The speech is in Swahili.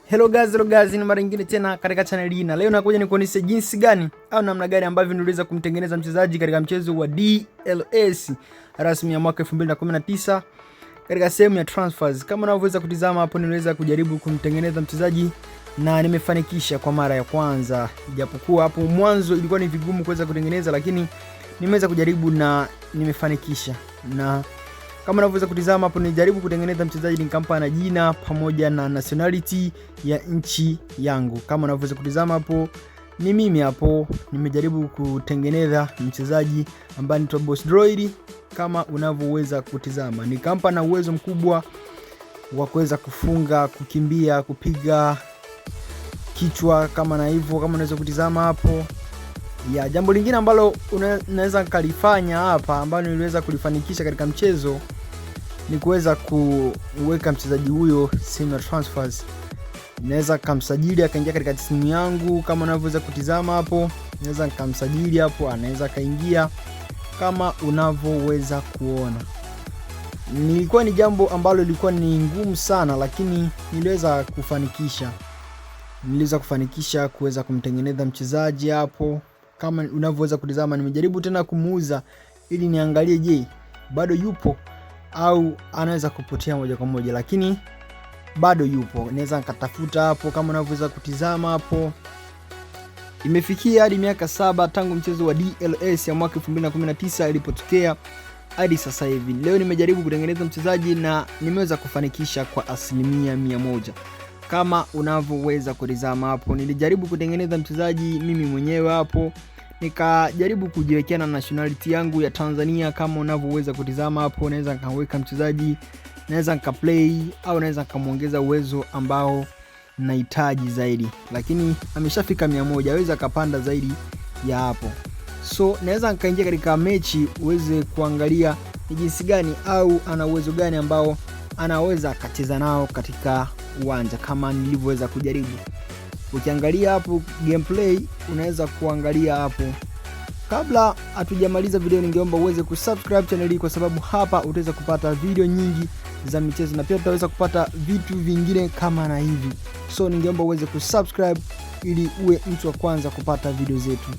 Hello guys, hello guys, ni mara nyingine tena katika channel hii na leo nakuja nikuonyeshe jinsi gani au namna gani ambavyo niliweza kumtengeneza mchezaji katika mchezo wa DLS rasmi ya mwaka 2019 katika sehemu ya transfers. Kama unavyoweza kutizama hapo, niliweza kujaribu kumtengeneza mchezaji na nimefanikisha kwa mara ya kwanza, japokuwa hapo mwanzo ilikuwa ni vigumu kuweza kutengeneza, lakini nimeweza kujaribu na nimefanikisha. Na kama unavyoweza kutizama hapo, nilijaribu kutengeneza mchezaji nikampa na jina pamoja na nationality ya nchi yangu. Kama unavyoweza kutizama hapo, ni mimi hapo nimejaribu kutengeneza mchezaji ambaye anaitwa Boss Droid, kama unavyoweza kutizama, nikampa na uwezo mkubwa wa kuweza kufunga, kukimbia, kupiga kichwa kama na hivyo, kama unaweza kutizama hapo ya. Jambo lingine ambalo unaweza kalifanya hapa ambalo niliweza kulifanikisha katika mchezo ni kuweza kuweka mchezaji huyo sehemu ya transfers. Naweza kumsajili akaingia katika timu yangu kama unavyoweza kutizama hapo, naweza nikamsajili hapo, anaweza kaingia kama unavyoweza kuona. Nilikuwa ni jambo ambalo lilikuwa ni ngumu sana, lakini niliweza kufanikisha, niliweza kufanikisha kuweza kumtengeneza mchezaji hapo kama unavyoweza kutizama. Nimejaribu tena kumuuza ili niangalie, je, bado yupo au anaweza kupotea moja kwa moja, lakini bado yupo. Naweza nikatafuta hapo kama unavyoweza kutizama hapo. Imefikia hadi miaka 7 tangu mchezo wa DLS ya mwaka 2019 ilipotokea hadi sasa hivi. Leo nimejaribu kutengeneza mchezaji na nimeweza kufanikisha kwa 100% kama unavyoweza kutizama hapo. Nilijaribu kutengeneza mchezaji mimi mwenyewe hapo, nikajaribu kujiwekea na nationality yangu ya Tanzania kama unavyoweza kutizama hapo. Naweza nikaweka mchezaji, naweza nikaplay au naweza nikamuongeza uwezo ambao nahitaji zaidi, lakini ameshafika 100, aweza akapanda zaidi ya hapo. So naweza nikaingia katika mechi uweze kuangalia ni jinsi gani au ana uwezo gani ambao anaweza akacheza nao katika uwanja kama nilivyoweza kujaribu. Ukiangalia hapo gameplay, unaweza kuangalia hapo. Kabla hatujamaliza video, ningeomba uweze kusubscribe channel hii kwa sababu hapa utaweza kupata video nyingi za michezo na pia utaweza kupata vitu vingine kama na hivi. So ningeomba uweze kusubscribe ili uwe mtu wa kwanza kupata video zetu.